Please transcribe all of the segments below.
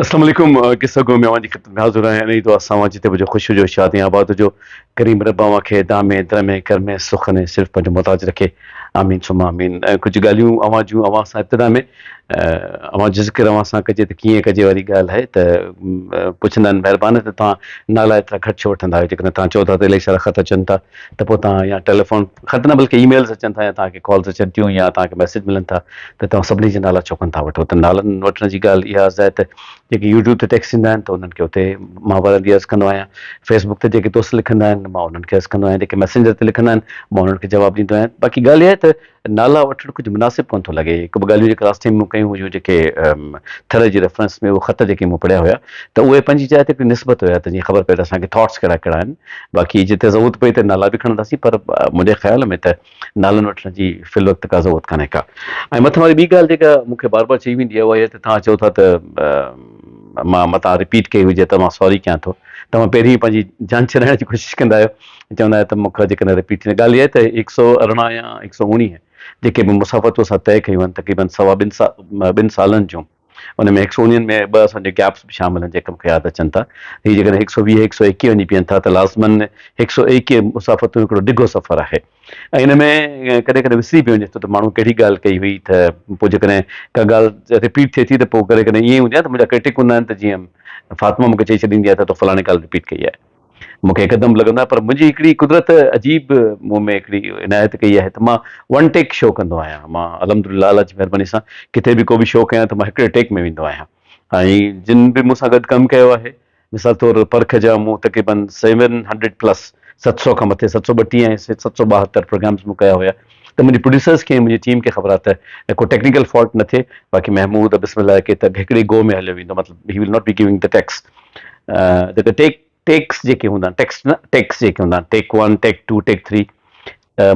اسلام عليڪم قصه گو ۾ اوهان جي خدمت ۾ حاضر آهيان انهي دعا سان اوهان جتي به هجو خوش هجو شاد ۽ آباد هجو ڪريم رب اوهان کي دامي درمي ڪرمي سخن ۽ صرف پنهنجو محتاج رکي آمين ثم آمين ڪجهه ڳالهيون اوهان جون اوهان سان ابتدا ۾ اوهان جو ذڪر اوهان سان ڪجي ته ڪيئن ڪجي واري ڳالهه آهي ته پڇندا آهن مهربان ته توهان نالا ايترا گهٽ ڇو وٺندا آهيو جيڪڏهن توهان چئو ٿا ته الاهي سارا خط اچن ٿا ته پوء توهان يا ٽيليفون خط نه بلڪه اي ميلز اچن ٿا يا توهان کي ڪالز اچن ٿيون يا توهان کي ميسيج ملن ٿا ته توهان سڀني جا نالا ڇو ڪونه ٿا وٺو ته نالن وٺڻ جي ڳالهه اها عرض آهي ته جيڪي يوٽيوب تي ٽيڪس ايندا آهن ته انهن کي اتي مان ورندي عرض ڪندو آهيان فيس بڪ تي جيڪي دوست لکندا آهن مان انهن کي عرض ڪندو آهيان جيڪي ميسينجر تي لکندا آهن مان انهن کي جواب ڏيندو آهيان باقي ڳالهه اها آهي ته نالا وٺڻ ڪجهه مناسب ڪونه ٿو لڳي. هڪ ٻه ڳالهيون جيڪي لاسٽ ٽائيم مون ڪيون هيون جيڪي ٿر جي ريفرنس ۾ اهي خط جيڪي مون پڙهيا هيا ته اهي پنهنجي جاء تي هڪڙي نسبت هيا ته جيئن خبر پئي ته اسان کي ٿاٽس ڪهڙا ڪهڙا آهن باقي جتي ضرورت پئي ته نالا به کڻنداسين پر منهنجي خيال ۾ ته نالن وٺڻ جي في الوقت ڪا ضرورت ڪانهي ڪا ۽ مٿان واري ٻي ڳالهه جيڪا مون کي بار بار چئي ويندي آهي اها اها ته توهان چئو ٿا ته مان متان رپيٽ ڪئي هجي ته مان سوري ڪيان ٿو توهان پهرين پنهنجي جان ڇڏائڻ جي ڪوشش ڪندا آهيو چوندا آهيو ته مون کان جيڪڏهن رپيٽ ٿي ڳالهه اها آهي ته هڪ سئو 18 يا هڪ سئو 19 جيڪي به مسافتون اسان طئي ڪيون آهن تقريبن سوا ٻن سا ٻن سالن جون ان ۾ هڪ سئو اڻويهن ۾ ٻه اسان جا گيپس به شامل آهن جيڪي مون کي ياد اچن ٿا هي جيڪڏهن هڪ سئو 20 هڪ سئو 21 وڃي پين ٿا ته لازمن هڪ سئو 21 مسافتون هڪڙو ڊگهو سفر آهي ۽ ان ۾ ڪڏهن ڪڏهن وسري به وڃي ٿو ته ماڻهو ڪهڙي ڳالهه ڪئي هئي ته پوء جيڪڏهن ڪا ڳالهه رپيٽ ٿئي ٿي ته پوء ڪڏهن ڪڏهن ائين هوندي آهي ته منهنجا ڪرٽڪ هوندا آهن ته جيئن فاطمه مون کي چئي ڇڏيندي آهي ته تو فلاڻي ڳالهه رپيٽ ڪئي آهي مون کي هڪدم لڳندو آهي پر منهنجي هڪڙي قدرت عجيب مون ۾ هڪڙي عنايت ڪئي آهي ته مان ون ٽيڪ شو ڪندو آهيان مان الحمد لله الله جي مهرباني سان ڪٿي به ڪو به شو ڪيان ته مان هڪڙي ٽيڪ ۾ ويندو آهيان ۽ جن به مون سان گڏ ڪم ڪيو آهي مثال طور پرک جا مون تقريبن سيون هنڊريڊ پلس 700 کان مٿي 732 ۽ 772 پروگرامز مون ڪيا هيا ته منهنجي پروڊيوسرز کي ۽ منهنجي ٽيم کي خبر آهي ته ڪو ٽيڪنيڪل فالٽ نه ٿئي باقي محمود بسم الله ڪي ته هڪڙي گو ۾ هليو ويندو مطلب he will not be giving the takes جيڪي ٽيڪ ٽيڪس جيڪي هوندا آهن ٽيڪس نه ٽيڪس جيڪي هوندا آهن ٽيڪ ون ٽيڪ ٽو ٽيڪ ٿري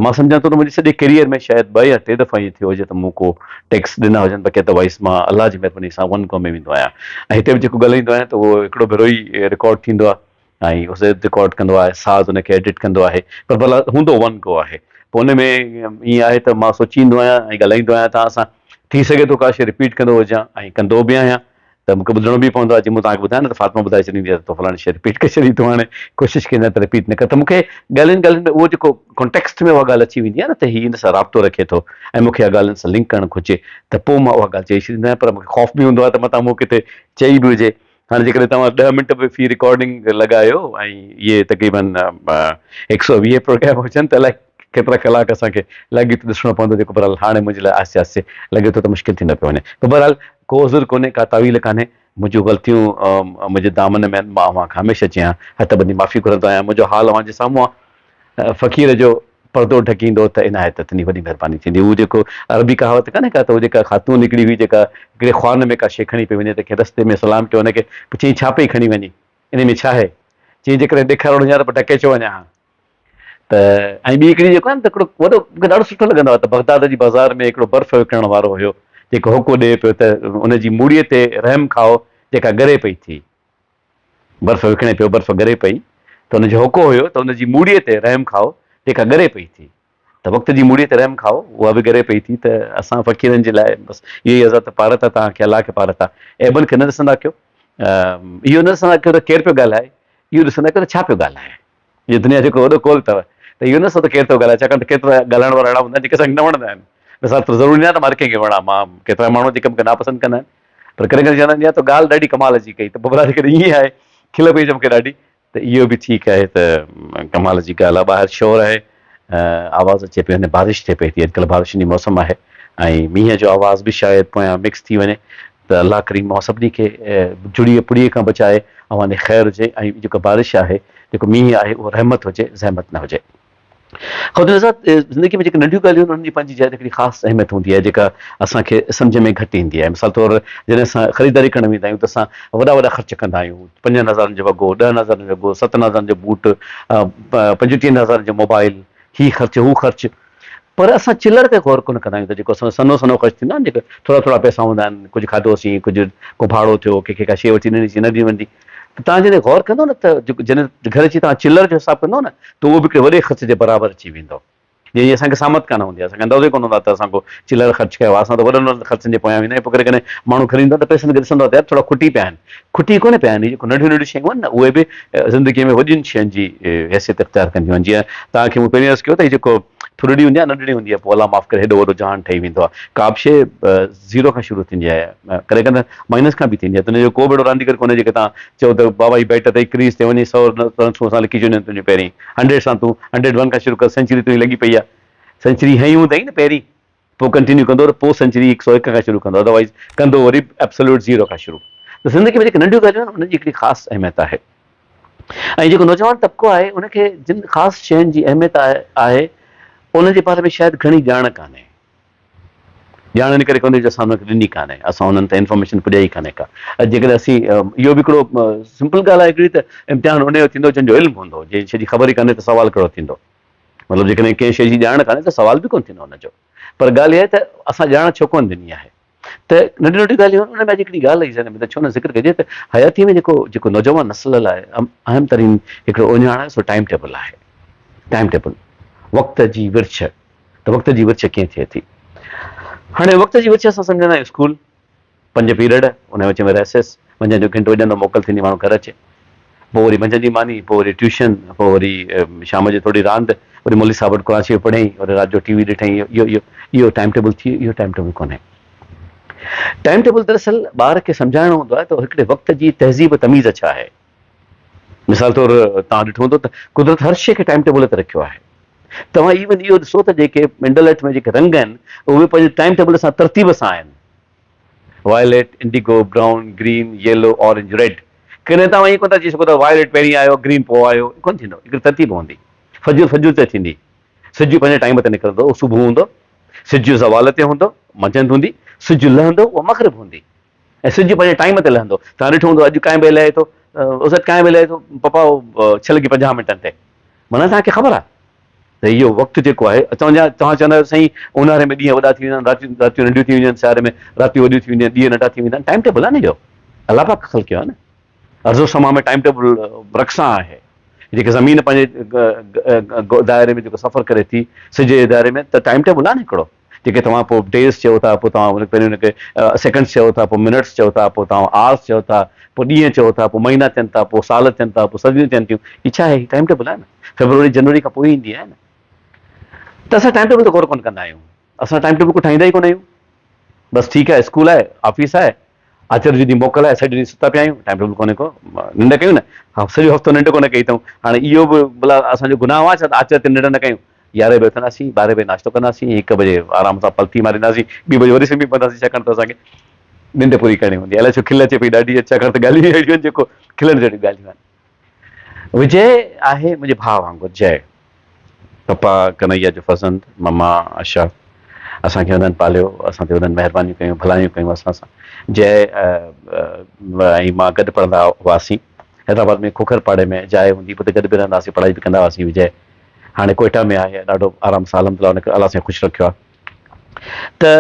مان سمجهان ٿو ته منهنجي سڄي ڪيريئر ۾ شايد ٻه يا ٽي دفعا ائين ٿيو هجي ته مون ڪو ٽيڪس ڏنا هجن باقي ادروائز مان الله جي مهرباني سان ون گو ۾ ويندو آهيان ۽ هتي به جيڪو ڳالهائيندو آهيان ته اهو هڪڙو ڀيرو ئي رڪارڊ ٿيندو آهي ۽ اسي رڪارڊ ڪندو آهي ساز ان کي ايڊٽ ڪندو آهي پر ڀلا هوندو ون گو آهي پوء ان ۾ ائين آهي ته مان سوچيندو آهيان ۽ ڳالهائيندو آهيان توهان سان ٿي سگهي ٿو ڪا شيء رپيٽ ڪندو هجان ۽ ڪندو به آهيان ته مون کي ٻڌڻو به پوندو آهي جي مون توهان کي ٻڌايو نه ته فاطمه ٻڌائي ڇڏيندي آهي ته تو فلاڻي شيء رپيٽ ڪري ڇڏي تون هاڻي ڪوشش ڪندي آهي ته رپيٽ نه ڪر ته مون کي ڳالهين ڳالهين ۾ اهو جيڪو ڪانٽيڪسٽ ۾ اها ڳالهه اچي ويندي آهي نه ته هي ان سان رابطو رکي ٿو ۽ مون کي اها ڳالهه ان سان لنڪ ڪرڻ گهرجي ته پوء مان اها ڳالهه چئي ڇڏيندو آهيان پر مون کي خوف به هوندو آهي ته متان مون ڪٿي چئي به هجي هاڻي جيڪڏهن توهان 10 منٽ به في رڪارڊنگ لڳايو ۽ اهي تقريبن 120 پروگرام هجن ته الائي ڪيترا ڪلاڪ اسان کي لاڳيتو ڏسڻو پوندو جيڪو بهرحال هاڻي منهنجي لاء آهستي آهستي لڳي ٿو ته مشڪل ٿيندو پيو وڃي پر بهرحال ڪو عذر ڪونهي ڪا تاويل ڪانهي منهنجون غلطيون منهنجي دامن ۾ آهن مان اوهان کان هميشه چيان هٿ ٻڌي معافي گهرندو آهيان منهنجو حال اوهان جي سامهون آهي فقير جو پردو ڍڪيندو ته عنايت ٿيندي وڏي مهرباني ٿيندي هو جيڪو عربي ڪهاوت ڪانهي ڪا ته هو جيڪا خاتون هڪڙي هئي جيڪا هڪڙي خوان ۾ ڪا شيء کڻي پئي وڃي ته ڪنهن رستي ۾ سلام ڪيو هن کي پڇيائين ڇا پئي کڻي وڃين انهي ۾ ڇا آهي چيائين جيڪڏهن ڏيکارڻو هجي ها ته پوء ڍڪي ڇو وڃان ها ته ۽ ٻي هڪڙي جيڪو آهي نه ته هڪڙو وڏو مون کي ڏاڍو سٺو لڳندو آهي ته بغداد جي بازار ۾ هڪڙو برف وڪڻڻ وارو هيو جيڪو هوڪو ڏئي پيو ته ان جي موڙيء تي رحم کائو جيڪا ڳري پئي ٿي. برف وڪڻي پيو برف ڳري پئي ته ان جو هوڪو هيو ته ان جي موڙيء تي رحم کائو جيڪا ڳري پئي ٿي. ته وقت جي موڙيء تي رحم کائو اها به ڳري پئي ٿي ته اسان فقيرن جي لاء بس اهو ئي عزت پارت آهي توهان کي الله کي پارت آهي. عيبن کي نه ڏسندا ڪيو. اهو نه ڏسندا ڪيو ته ڪير پيو ڳالهائي اهو ڏسندا ڪيو ته ڇا پيو ڳالهائي. اهو دنيا جو هڪڙو وڏو قول اٿو ته اهو نه ڏسو ته ڪير ٿو ڳالهائي ڇاڪاڻ ته ڪيترا ڳالهائڻ وارا اهڙا هوندا آهن جيڪي اسان کي نه وڻندا آهن. مثال طور ضروري نه آهي ته مان هر ڪنهن کي وڻان، مان ڪيترا ماڻهو جيڪي مون کي ناپسند ڪندا آهن پر ڪڏهن ڪڏهن چوندا آهن يار تو ڳالهه ڏاڍي ڪمال جي ڪئي ته پوء ڀلا جيڪڏهن ائين آهي کل پئي اچي مون کي ڏاڍي ته اهو به ٺيڪ آهي ته ڪمال جي ڳالهه آهي ٻاهر شور آهي آواز اچي پيو هن بارش ٿئي پئي ٿي اڄڪلهه بارشن جي موسم آهي ۽ مينهن جو آواز به شايد پويان مڪس ٿي وڃي ته الله ڪريم اوهان سڀني کي جڙيء پڙيء کان بچائي، اوهان ڏي خير هجي ۽ جيڪا بارش آهي، جيڪو مينهن آهي اهو رحمت هجي، زحمت نه هجي. خواتين حضرات زندگي ۾ جيڪي ننڍيون ڳالهيون آهن انهن جي پنهنجي جاء تي هڪڙي خاص اهميت هوندي آهي جيڪا اسان کي سمجهه ۾ گهٽ ايندي آهي. مثال طور جڏهن اسان خريداري ڪرڻ ويندا آهيون ته اسان وڏا وڏا خرچ ڪندا آهيون، پنجن هزارن جو وڳو، ڏهن هزارن جو وڳو، ستن هزارن جو بوٽ، پنجٽيهن هزارن جو موبائل، هي خرچ هو خرچ. پر اسان چلر تي غور ڪونه ڪندا آهيون ته جيڪو اسان جو سنهو سنهو خرچ ٿيندو آهي نه جيڪو ٿورا ٿورا پئسا هوندا آهن ڪجهه کاڌوسين ڪجهه ڪو ڀاڙو ٿيو ڪنهن کي ڪا شيء وٺي ڏنيسين نه ڏني ويندي ته توهان جڏهن غور ڪندو نه ته جيڪو جڏهن گهر اچي توهان چلر جو حساب ڪندو نه ته اهو به هڪڙي وڏي خرچ جي برابر اچي ويندو. جنهن جي اسان کي سامت ڪانه هوندي آهي، اسان کي اندازو ئي ڪونه هوندو آهي ته اسان ڪو چلر خرچ ڪيو آهي، اسان ته وڏن وڏن خرچن جي پويان ويندا آهيون، پوء ڪڏهن ڪڏهن ماڻهو کڻي ايندو آهي ته پئسن کي ڏسندو آهي ته يار ٿورا کٽي پيا آهن، کٽي ڪونه پيا آهن، هي جيڪو ننڍيون ننڍيون شيون آهن نه اهي به زندگيء ۾ وڏين شين جي حيثيت اختيار ڪنديون آهن، جيئن توهان کي مون پهرين عرض ڪيو ته هي جيڪو ٿرڙي هوندي آهي ننڍڙي هوندي آهي پوء الله معاف ڪري هيڏو وڏو جهان ٺهي ويندو آهي، ڪا به شيء زيرو کان شروع ٿيندي آهي، ڪڏهن ڪڏهن مائنس کان به ٿيندي آهي، دنيا جو ڪو به اهڙو رانديگر ڪونهي جيڪي توهان چئو ته بابا هي بيٽ اٿئي ڪريز تي وڃي سئو رنسون اسان لکي ڇڏيون آهن تنهنجون پهرين هنڊريڊ سان تون هنڊريڊ ون کان شروع ڪر سينچري تنهنجي لڳي پئي آهي سينچري هنئي هوندئي نه پهرين پوء ڪنٽينيو ڪندو ته پوء سينچري 101 کان شروع ڪندو ادروائز ڪندو وري ايبسوليوٽ زيرو کان شروع ته زندگي ۾ جيڪي ننڍيون ڳالهيون آهن انهن جي هڪڙي خاص اهميت آهي ۽ جيڪو نوجوان طبقو آهي ان کي جن خاص شين جي اهميت آهي انهن جي باري ۾ شايد گهڻي ڄاڻ ڪانهي ڄاڻ ان ڪري ڪونهي جو اسان انهن کي ڏني ڪانهي، اسان انهن تائين انفارميشن پڄائي ڪانهي ڪا. اڄ جيڪڏهن اسين اهو به هڪڙو سمپل ڳالهه آهي هڪڙي ته امتحان ان جو ٿيندو جنهن جو علم هوندو، جنهن شيء جي خبر ئي ڪانهي ته سوال ڪهڙو ٿيندو. مطلب جيڪڏهن ڪنهن شيء جي ڄاڻ ڪانهي ته سوال به ڪونه ٿيندو ان جو. پر ڳالهه اها آهي ته اسان ڄاڻ ڇو ڪونه ڏني آهي. ته ننڍيون ننڍيون ڳالهيون آهن ان ۾ اڄ هڪڙي ڳالهه آئي ذهن ۾ ته ڇو نه ذڪر ڪجي ته حياتيء ۾ جيڪو جيڪو نوجوان نسل لاء اهم ترين هڪڙو اهڃاڻ آهي سو ٽائيم ٽيبل آهي. ٽائيم ٽيبل وقت جي ورڇ. ته وقت جي ورڇ ڪيئن ٿئي ٿي. هاڻي وقت جي ورڇ اسان سمجهندا آهيون اسڪول، پنج پيريڊ، ان وچ ۾ ريسيس، منجهند جو گهنٽو وڄندو موڪل ٿيندي ماڻهو گهر اچي، پوء وري منجهند جي ماني، پوء وري ٽيوشن، پوء وري شام جو ٿوري راند، وري مولوي صاحب وٽ قرآن شريف پڙهيائين، وري رات جو ٽي وي ڏٺائين، اهو اهو اهو ٽائيم ٽيبل ٿي اهو ٽائيم ٽيبل ڪونهي. ٽائيم ٽيبل دراصل ٻار کي سمجهائڻو هوندو آهي ته هڪڙي وقت جي تهذيب تميز ڇا آهي. مثال طور توهان ڏٺو هوندو ته قدرت هر شيء کي ٽائيم ٽيبل تي رکيو آهي. توهان ايون اهو ڏسو ته جيڪي انڊلٺ ۾ جيڪي رنگ آهن اهي پنهنجي ٽائيم ٽيبل سان ترتيب سان آهن. Violet, indigo, brown, green, yellow, orange, red. ڪڏهن توهان ائين ڪونه ٿا چئي سگهو ته وائليٽ پهرين آيو، گرين پوء آيو، ائين ڪونه ٿيندو. هڪڙي ترتيب هوندي. فجر فجر تي ٿيندي. سج پنهنجي ٽائيم تي نڪرندو اهو صبح هوندو. سج زوال تي هوندو، منجهند هوندي. سج لهندو اها مغرب هوندي. ۽ سج پنهنجي ٽائيم تي لهندو. توهان ڏٺو هوندو اڄ ڪانء به لهي ٿو، عزت ڪانء به لهي ٿو، پپا ڇهه لڳي 50 منٽن تي. معنيٰ توهان کي خبر آهي ته اهو وقت جيڪو آهي، توهان چوندا آهيو سائين اونهاري ۾ ڏينهن وڏا ٿي ويندا آهن، راتيون راتيون ننڍيون ٿي وينديون آهن، سياري ۾ راتيون وڏيون ٿي وينديون آهن، ڏينهن ننڍا ٿي ويندا آهن، ٽائيم ٽيبل آهي نه اهو، الله پاڪ خلقيو آهي نه. ارض و سما ۾ ٽائيم ٽيبل رقصان آهي. جيڪي زمين پنهنجي دائري ۾ جيڪو سفر ڪري ٿي سج جي دائري ۾ ته ٽائيم ٽيبل آهي نه هڪڙو. جيڪي توهان پوء ڊيز چئو ٿا، پوء توهان پهرين ان کي سيڪنڊس چئو ٿا، پوء منٽس چئو ٿا، پوء توهان آورس چئو ٿا، پوء ڏينهن چئو ٿا، پوء مهينا ٿين ٿا، پوء سال ٿين ٿا، پوء صديون ٿين ٿيون، هي ڇا آهي؟ هي ٽائيم ٽيبل آهي نه. فيبروري جنوري کان پوء ايندي آهي نه. ته اسان ٽائيم ٽيبل تي غور ڪونه ڪندا آهيون. اسان ٽائيم ٽيبل ڪو ٺاهيندا ئي ڪونه آهيون. بس ٺيڪ آهي اسڪول آهي، آفيس آهي، آچر جو ڏينهن موڪل آهي، سڄو ڏينهن ستا پيا آهيون، ٽائيم ٽيبل ڪونهي ڪو، ننڊ ڪيون نه، سڄو هفتو ننڊ ڪونه ڪئي اٿئون، هاڻي اهو به ڀلا اسان جو گناهه آهي ڇا ته آچر تي ننڊ نه ڪيون، يارهين بجي اٿنداسين، ٻارهين بجي ناشتو ڪنداسين، هڪ بجي آرام سان پلٿي مارينداسين، ٻي بجي وري سمهي پونداسين، ڇاڪاڻ ته اسان کي ننڊ پوري ڪرڻي هوندي آهي، الائي ڇو کل اچي پئي ڏاڍي، ڇاڪاڻ ته ڳالهيون ئي اهڙيون آهن جيڪو کلڻ جهڙيون ڳالهيون آهن. وجي آهي منهنجي ڀاء وانگر جئه. پپا ڪنهيا جو فرزند، مما اشا اسان کي انهن پاليو، اسان تي انهن مهربانيون ڪيون، ڀلايون ڪيون اسان سان. جئه ۽ مان گڏ پڙهندا هئاسين. حيدرآباد ۾ کوکر پاڙي ۾ جاء هوندي هئي، اتي گڏ به رهندا هئاسين، پڙهائي به ڪندا هئاسين. وجي هاڻي ڪوئيٽا ۾ آهي، ڏاڍو آرام سان الحمدلله ان کي الله سائين خوش رکيو آهي. ته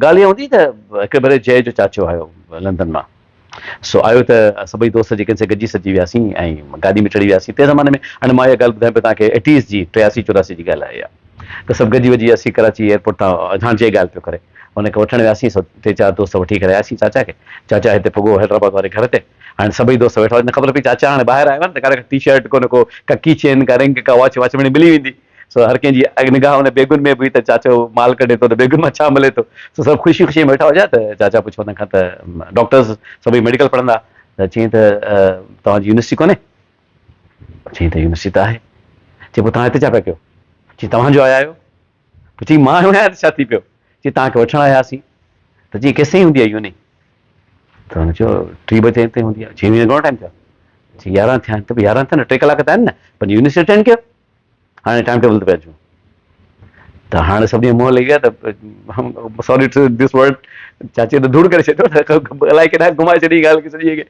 ڳالهه اها هوندي ته هڪ ڀيري جئه جو چاچو آيو لندن مان. سو آيو ته سڀئي دوست جيڪي سي گڏجي سڏجي وياسين ۽ گاڏي ۾ چڙهي وياسين. تنهن زماني ۾ هاڻي مان اها ڳالهه ٻڌايان پيو توهان کي ايٽيز جي ٽياسي چوراسي جي ڳالهه آهي اها ته سڀ گڏجي وڄي وياسين ڪراچي ايئرپورٽ تان هاڻ جي ڳالهه پيو ڪري ان کي وٺڻ وياسين سو ٽي چار دوست وٺي ڪري آياسين چاچا کي چاچا هتي پڳو حيدرآباد واري گهر تي هاڻي سڀئي دوست ويٺا هئا خبر پئي چاچا هاڻي ٻاهر آيو آهي نه ته ڪا نه ڪا ٽي شرٽ ڪو نه ڪو ڪا ڪي چين ڪا رنگ ڪا واچ واچ مڙئي ملي ويندي. سو هر ڪنهن جي نگاهه ان بيگن ۾ به هئي ته چاچو مال ڪڍي ٿو ته بيگن مان ڇا ملي ٿو. سو سڀ خوشي خوشي ۾ ويٺا هجا ته چاچا پڇيو هن کان ته ڊاڪٽرز سڀئي ميڊيڪل پڙهندا ته چيائين ته توهان جي يونيورسٽي ڪونهي؟ چيائين ته يونيورسٽي ته آهي. چيائين پوء توهان هتي ڇا پيا ڪيو؟ چيائين توهان جو آيا آهيو. پوء چيائين مان آيو آهيان ته ڇا ٿي پيو؟ چيائين توهان کي وٺڻ آيا هئاسين. ته چيائين ڪيستائين هوندي آهي يوني؟ ته هن چيو ٽي بجي تائين هوندي آهي. چيائين گهڻو ٽائيم ٿيو آهي؟ چيائين يارهن ٿيا آهن. ته پوء يارهن ٿيا نه ٽي ڪلاڪ ته آهن نه پنهنجي يونيورسٽي اٽينڊ ڪيو. هاڻي ٽائيم ٽيبل تي پيا اچون ته هاڻي سڀني منهن لڳي ويا ته سوري ٽو this word چاچي ته ڌوڙ ڪري ڇڏيو نه الائي ڪيڏانهن گهمائي ڇڏي ڳالهه کي سڄي کي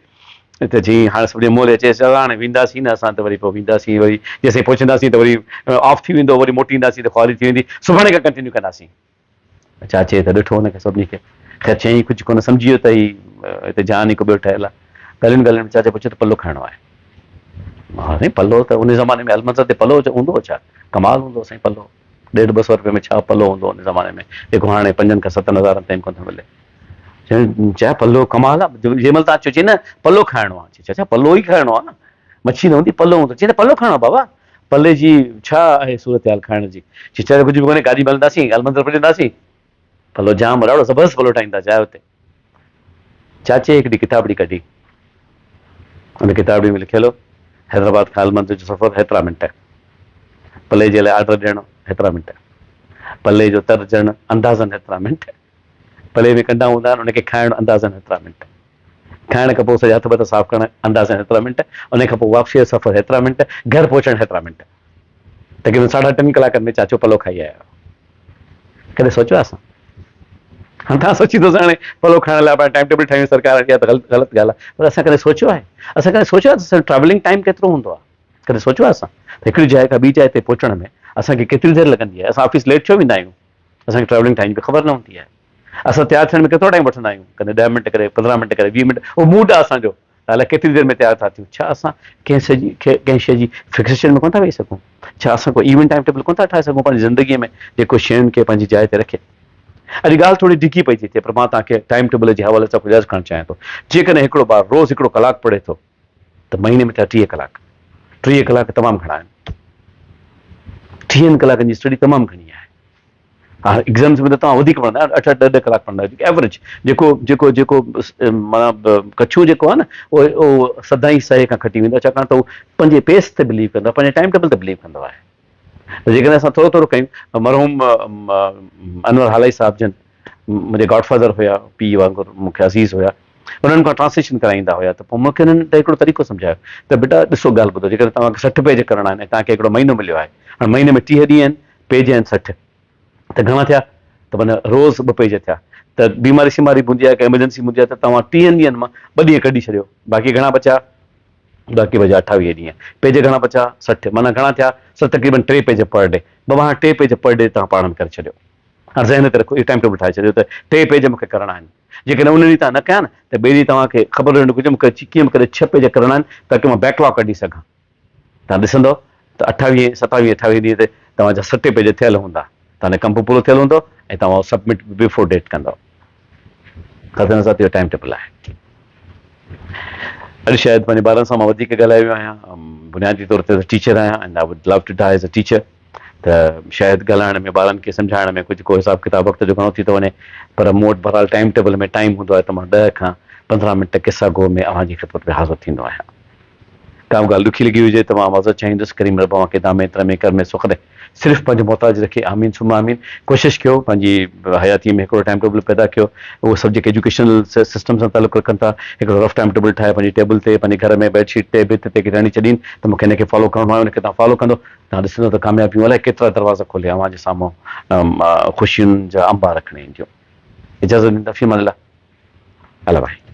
ته چي هاڻي سڀني منهن لڳي چيس چل هاڻي وينداسين نه اسان ته وري پوء وينداسين وري جيسين پهچنداسين ته وري آف ٿي ويندو وري موٽي اينداسين ته خواري ٿي ويندي سڀاڻي کان ڪنٽينيو ڪنداسين چاچي ته ڏٺو هن کي سڀني کي. خير چيائين ڪجهه ڪونه سمجهي ويو ته هي هتي جهان ئي ڪو ٻيو ٺهيل آهي. ڳالهين ڳالهين ۾ چاچي پڇيو ته پلو کائڻو آهي. مان سائين پلو ته ان زماني ۾ المنظر تي پلو هوندو هو ڇا؟ ڪمال هوندو هو سائين پلو. ڏيڍ 2 سئو رپئي ۾ ڇا پلو هوندو هو ان زماني ۾ جيڪو هاڻي 5 کان 7 هزارن تائين ڪونه ٿو ملي. چيائين چاچا پلو ڪمال آ، جنهن مهل توهان چئو چي نه پلو کائڻو آ، چي چاچا پلو ئي کائڻو آ نه، مڇي نه هوندي پلو هوندو، چي نه پلو کائڻو آ بابا، پلي جي ڇا آهي صورتحال کائڻ جي، چي چاچا ڪجهه به ڪونهي گاڏي ۾ هلنداسين المندر پڄنداسين، پلو جام ڏاڍو زبردست پلو ٺاهيندا چاهي اتي. چاچي هڪڙي ڪتابڙي ڪڍي، ان ڪتابڙي ۾ لکيل هو حيدرآباد کان المندر جو سفر هيترا منٽ، پلي جي لاء آرڊر ڏيڻ هيترا منٽ، پلي جو ترجڻ اندازن هيترا منٽ، پلي ۾ ڪنڊا هوندا آهن ان کي کائڻ اندازن هيترا منٽ، کائڻ کان پوء سڄا هٿ ٻٿ صاف ڪرڻ اندازن هيترا منٽ، ان کان پوء واپسيء جو سفر هيترا منٽ، گهر پهچڻ هيترا منٽ. تقريبن ساڍا ٽن ڪلاڪن ۾ چاچو پلو کائي آيو. ڪڏهن سوچيو آهي اسان؟ هاڻ توهان سوچيندو ته هاڻي پلو کائڻ لاء پاڻ ٽائيم ٽيبل ٺاهيون سرڪار اها ته غلط غلط ڳالهه آهي پر اسان ڪڏهن سوچيو آهي؟ اسان ڪڏهن سوچيو آهي ته اسان جو ٽريولنگ ٽائيم ڪيترو هوندو آهي؟ ڪڏهن سوچيو آهي اسان ته هڪڙي جاء کان ٻي جاء تي پهچڻ ۾ اسان کي ڪيتري دير لڳندي آهي؟ اسان آفيس ليٽ ڇو ويندا آهيون؟ اسان کي ٽريولنگ ٽائيم جي به خبر نه هوندي آهي. اسان تيار ٿيڻ ۾ ڪيترو ٽائيم وٺندا آهيون؟ ڪڏهن 10 منٽ، ڪڏهن 15 منٽ، ڪڏهن 20 منٽ، اهو موڊ آهي اسان جو ته الائي ڪيتري دير ۾ تيار ٿا ٿيون. ڇا اسان ڪنهن شيء جي ڪنهن شيء جي فڪسيشن ۾ ڪونه ٿا ويهي سگهون؟ ڇا اسان ڪو ايون ٽائيم ٽيبل ڪونه ٿا ٺاهي سگهون پنهنجي زندگيء ۾ جيڪو شين کي پنهنجي جاء تي رکي؟ اڄ ڳالهه ٿوري ڊگهي پئي ٿي ٿئي پر مان توهان کي ٽائيم ٽيبل جي حوالي سان ڪجهه عرض ڪرڻ چاهيان ٿو. جيڪڏهن هڪڙو ٻار روز هڪڙو ڪلاڪ پڙهي ٿو ته مهيني ۾ ٿيا 30 ڪلاڪ. 30 ڪلاڪ تمام گهڻا آهن. 30 ڪلاڪن جي اسٽڊي تمام گهڻي آهي. ها ايگزامس ۾ ته توهان وڌيڪ پڙهندا آهيو 8 8 10 10 ڪلاڪ پڙهندا آهيو جيڪي ايوريج جيڪو جيڪو جيڪو معنيٰ ڪڇون جيڪو آهي نه اهو اهو سدائين سهي کان کٽي ويندو آهي ڇاڪاڻ ته هو پنهنجي پيس تي بليو ڪندو آهي پنهنجي ٽائيم ٽيبل تي بليو ڪندو آهي ته جيڪڏهن اسان ٿورو ٿورو ڪيون مرحوم انور هالائي صاحب جن منهنجي گاڊ فادر هيا پيء وانگر مون کي عزيز هيا انهن کان ٽرانسليشن ڪرائيندا هيا ته پوء مون کي انهن ته هڪڙو طريقو سمجهايو ته بيٽا ڏسو ڳالهه ٻڌو جيڪڏهن توهان کي 60 پيج ڪرڻا آهن ۽ توهان کي هڪڙو مهينو مليو آهي هاڻي مهيني ۾ 30 ڏينهن آهن پيج آهن 60 ته گهڻا ٿيا ته معنيٰ روز 2 پيج ٿيا ته بيماري شيماري به هوندي آهي ڪا ايمرجنسي هوندي آهي ته توهان 30 ڏينهن مان 2 ڏينهن ڪڍي ڇڏيو باقي گهڻا بچيا باقي بچيا 28 ڏينهن پيج گهڻا بچيا 60 معنيٰ گهڻا ٿيا سر تقريبن 3 پيج پر ڊي بابا هاڻ 3 پيج پر ڊي توهان پاڻ ۾ ڪري ڇڏيو هاڻ ذهن تي رکو اهو ٽائيم ٽيبل ٺاهي ڇڏيو ته 3 پيج مون کي ڪرڻا آهن جيڪڏهن ان ڏينهن توهان نه ڪيا نه ته ٻئي ڏينهن توهان کي خبر هجڻ گهرجي مون کي ڪيئن به ڪري 6 پيج ڪرڻا آهن تاڪه مان بيڪ لاگ ڪڍي سگهان توهان ڏسندؤ ته 28، 27، 28 ڏينهن تي توهان جا 60 پيج ٿيل هوندا. توهان جو ڪم به پورو ٿيل هوندو ۽ توهان اهو سبمٽ به بيفور ڊيٽ ڪندؤ. خاطر سان اهو ٽائيم ٽيبل آهي. اڄ شايد پنهنجي ٻارن سان مان وڌيڪ ڳالهائي ويو آهيان. بنيادي طور تي ته ٽيچر آهيان and I would love to die as a teacher ته شايد ڳالهائڻ ۾ ٻارن کي سمجهائڻ ۾ ڪجهه ڪو حساب ڪتاب وقت جو گهڻو ٿي ٿو وڃي پر مون وٽ بهرحال ٽائيم ٽيبل ۾ ٽائيم هوندو آهي ته مان 10 کان 15 منٽ قصا گو ۾ اوهان جي خدمت ۾ حاضر ٿيندو آهيان. ڪا به ڳالهه ڏکي لڳي هجي ته مان معذرت چاهيندس، ڪريم رب اوهان کي دامي ترمي ڪرمي سک ڏي صرف پنهنجو محتاج رکي آمين ثم آمين ڪوشش ڪيو پنهنجي حياتي ۾ هڪڙو ٽائيم ٽيبل پيدا ڪيو اهي سڀ جيڪي ايجوڪيشنل سسٽم سان تعلق رکن ٿا هڪڙو رف ٽائيم ٽيبل ٺاهي پنهنجي ٽيبل تي پنهنجي گهر ۾ بيڊ شيٽ تي ڀت تي ڪٿي هڻي ڇڏين ته مون کي هن کي فالو ڪرڻو آهي ان کي توهان فالو ڪندو توهان ڏسندو ته ڪاميابيون الائي ڪيترا دروازا کولي اوهان جي سامهون خوشين جا انبار کڻي اينديون اجازت ڏيندا في امان الله الله ڀائي.